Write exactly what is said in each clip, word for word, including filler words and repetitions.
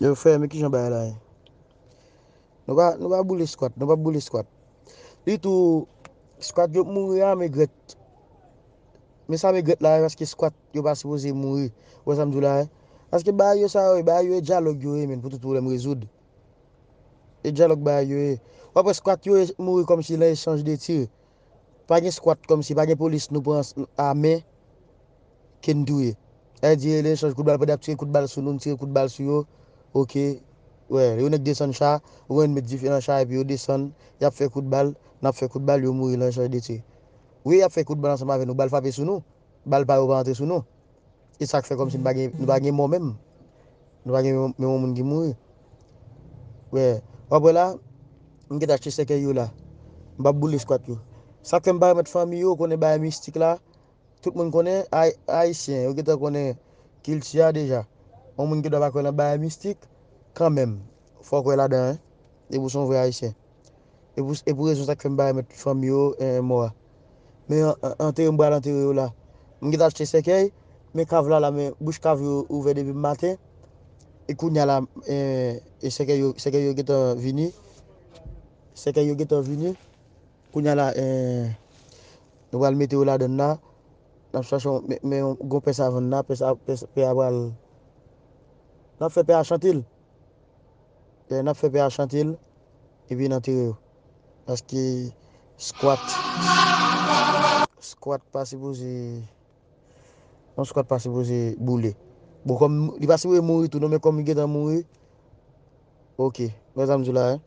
Yo, frè, men kijan bagay la ye? Nou pa, nou pa boule squat, nou pa boule squat. Li tou, squat yo mouri a, men grèt. Men sa men grèt la, paske squat yo pa sipoze mouri. Ou wè sa m di w la, hein? Paske bagay yo sa yo, bagay yo e dyalòg yo ye, men pou tout pwoblèm rezoud. E dyalòg bagay yo ye. W ap wè squat yo mouri kòmsi nan echanj de tir. Pa gen squat kòmsi, pa gen polis nou pran a men ke n touye. Sa vle di, nan echanj kout bal, pandan y ap tire kout bal sou nou, n tire kout bal sou yo. Oke. Wè, yo nèk desann cha, ou konn met dife nan cha, epi yo desann, y ap fè kout bal, n ap fè kout bal, yo mouri nan echanj de tir. Wi, y ap fè kout bal ansanm avè nou, bal frape sou nou, bal pa yo pa antre sou nou. E sa k fè kòmsi nou pa gen, nou pa gen mò menm. Nou pa gen menm, menm yon moun ki mouri. Wè, w ap wè la, m gentan achte sèkèy yo la. M p ap boule squat yo. Sa k fè m pa remèt fanmi yo, konnen bagay mistik la, tout moun konnen, Ay-, Ayisyen, yo gentan konnen kilti a deja. Yon moun ki dwa pa kwè nan bagay mistik, kanmenm, fò w kwè ladan, hein. E pou se yon vrè Ayisyen. E pou, e pou rezon sa k fè m pa remèt fanmi yo, eh, mò a. Men an, an, antere m pral antere yo la. M gentan achte sèkèy, men kav la la, men bouch kav yo ouvè depi maten. E kounye a la, eh, e sèkèy yo, sèkèy yo gentan vini. Sèkèy yo gentan vini. Kounye a la, eh, nou pral mete yo ladann la. N ap chache yon, men, men yon gwo pè sa vann la, pè sa, pè, pè a pral. N ap fè pè a chante l. Lè n ap fè pè a chante l, epi n antere yo. Paske squat, squat pa sipoze, yon squat pa sipoze boule. Bon, kòm li pa sipoze mouri tou, non, men kòm li gentan mouri, oke. Wè sa m di w la, hein?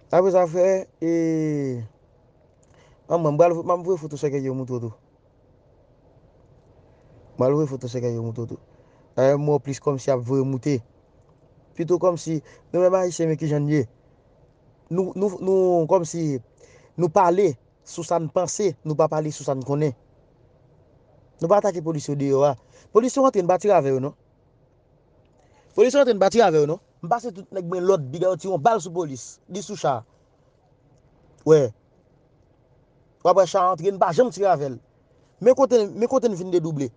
Apre sa, frè, e, an mwen, m pral, m ap voye foto sèkèy yo montre w tou. M al voye foto sèkèy yo montre w tou. Dayè, m wè w plis kòmsi ap voye moute. Pito kòmsi, nou menm Ayisyen, men kijan n ye. Nou, nou, nou, kòmsi, nou pale sou sa n panse, nou pa pale sou sa n konnen. Nou pa atake polis yo deyò a. Polis yo antre, n pa tire avè yo, non. Polis yo antre, n pa tire avè yo, non. M pase tout nèg mwen lòd, piga yo tire yon bal sou polis. Li sou cha. Wè. W ap wè cha antre, n pa janm tire avè l. Men kote, men kote n fin dedouble.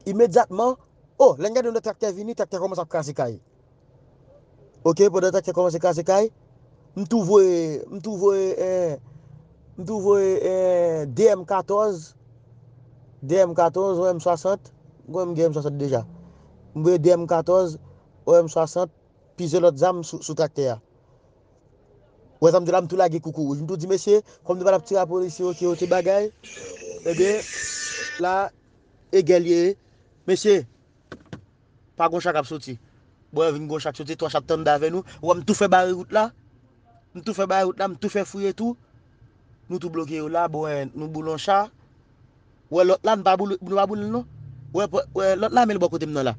Imedyatman, o, lè n gade yon lòt traktè vini, traktè kòmanse ap kraze kay. Oke, pandan traktè kòmanse kraze kay, m tou voye, m tou voye, eh, m tou voye, eh, de M katòz, de M katòz, yon M swasant, m gen M swasant deja. M voye de M katòz, yon M swasant, plizyè lòt zam sou, sou traktè a. Wè sa m di la, m tou lage koukouwouj. M tou di, mesye, kòm nou pa t ap tire a polisye, oke, oke, bagay. Ebyen, la, e gè l ye. Mesye, pa gon cha k ap soti. Bon, vin gon cha k soti, twa cha t anndan avè nou. Wè, m tou fè bare wout la. M tou fè bare wout la, m tou fè fouye tou. Nou tou bloke yo la, bon, wè, nou boule yon cha. Wè, lòt la, nou pa boule, nou pa boule l non. Wè, wè, lòt la, men l bò kote m nan la.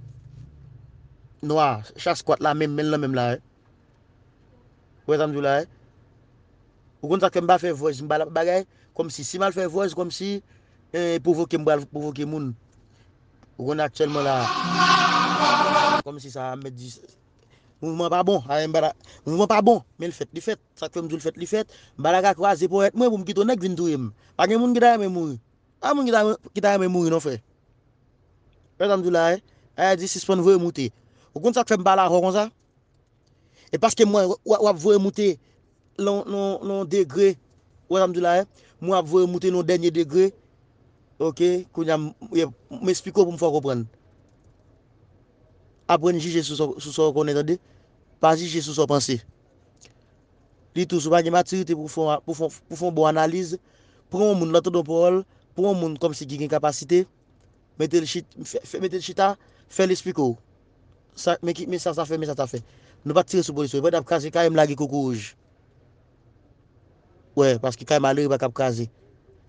Nwa, cha squat la, menm, men l nan men m la, wè. Wè sa m di w la, eh? Ou konn sa k fè m pa fè voice, m pa la bagay, kòmsi, si m al fè voice, kòmsi, eh, pwovoke, m pral pwovoke moun. Ou konn aktyèlman la, kòmsi sa, m mèt di, mouvman pa bon, a, m pa la, mouvman pa bon, men l fèt, li fèt, sa k fè m di w l fèt, li fèt, m pa la ka kwaze ponyèt mwen pou m kite yon nèg vin touye m. Pa gen moun ki ta renmen mouri. Pa moun ki ta, ki ta renmen mouri non, frè. Wè sa m di w la, eh? Ayiti sispann voye moute. Ou konn sa k fè m pale avè w konsa? E paske mwen, w, w ap voye moute nan, nan, nan degre. Ou wè sa m di w la, eh? Mwen ap voye moute nan dènye degre. Oke, kounye a, m, m esplike w pou m fè w konprann. Aprann jije sou sa, sou sa w konnen, tande. Pa jije sou sa w panse. Li tou, si w pa gen matirite pou fè, pou fè, pou fè yon bon analiz, pran yon moun, lè w tande yon pawòl, pran yon moun kòmsi ki gen kapasite, mete l chit-, fè, fè, mete l chita, fè l esplike w. Sa, men ki, men sa, sa fè, men sa, sa fè. Nou pa t tire sou polis yo. Pandan y ap kraze kay, m lage koukouwouj. Wè, paske kay malere pa kab kraze.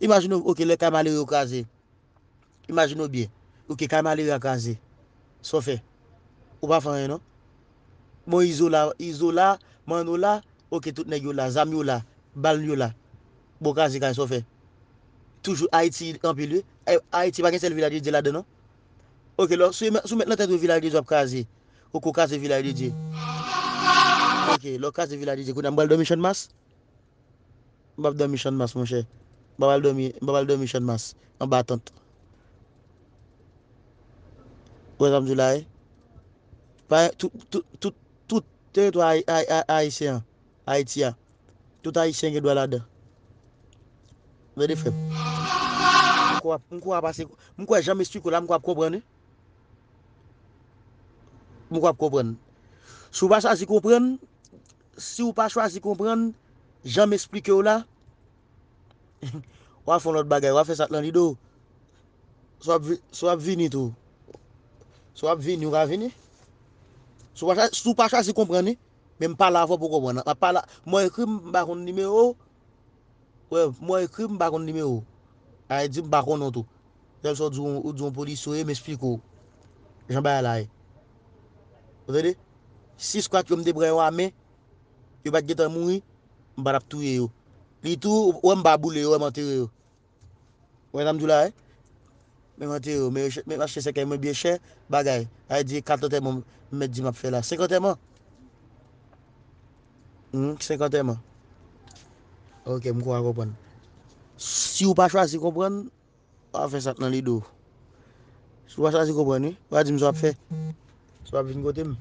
Imajine w, oke, lè kay malere yo kraze. Imajine w byen. Oke, kay malere a kraze. Sa w fè? Ou pa fè anyen, non. Bon, Izo la, Izo la, Manno la, oke, tout nèg yo la, zam yo la, bal yo la. Bon, kraze kay, sa w fè? Toujou Ayiti anpil, wi. Ay-, Ayiti pa gen sèl Vilaj de Dye ladan, non. Oke, lò, si w met, si w met nan tèt ou Vilaj de Dye ap kraze, ou ko kraze Vilaj de Dye. Oke, lè w kraze Vilaj de Dye, kounye a m pral dòmi Channmas? M p ap dòmi Channmas, monchè. M p ap al dòmi, m p ap al dòmi Channmas, anba tant. Ou wè sa m di w la, wi? Pa, tout, tout, tout, tout teritwa Ay- Ay- Ay- Ayisyen an, Ayiti a, tout Ayisyen gen dwa ladan. Tande, frè m. M kwè, m kwè w ap pase, m kwè jan m esplike w la, m kwè w ap konprann, wi. M kwè w ap konprann. Si w pa chwazi konprann, si w pa chwazi konprann, jan m esplike w la, w a fè yon lòt bagay, w a fè sa k nan lide w. Si w ap vi- si w ap vini tou. Si w ap vini, w ka vini. Si w pa chwa- si w pa chwazi konprann, wi, men m pale avè w pou w konprann. M ap pale, mwen ekri, m pa konn nimewo w. Wè, mwen ekri, m pa konn nimewo w. A di m pa konnen w tou. Sèl sa w di, w di yon polisye w ye, m esplike w jan bagay la ye. Ou tande? Si skwat yo m te pran yo a men, yo pa t gentan mouri, m pa t ap touye yo. Li tou, ou wè m pa boule yo, wè m antere yo. Ou wè sa m di w la, wi? Men m antere yo, men yo chè- men m achte sèkèy mwen byen chè, bagay. A di kat antèman m mèt di m ap fè la. Senk antèman. Hmm, senk antèman. Ok, m kwè w konprann. Si w pa chwazi konprann, w a fè sa k nan lide w. Si w pa chwazi konprann, wi, w a di m sa w ap fè. Si w ap vin kote m.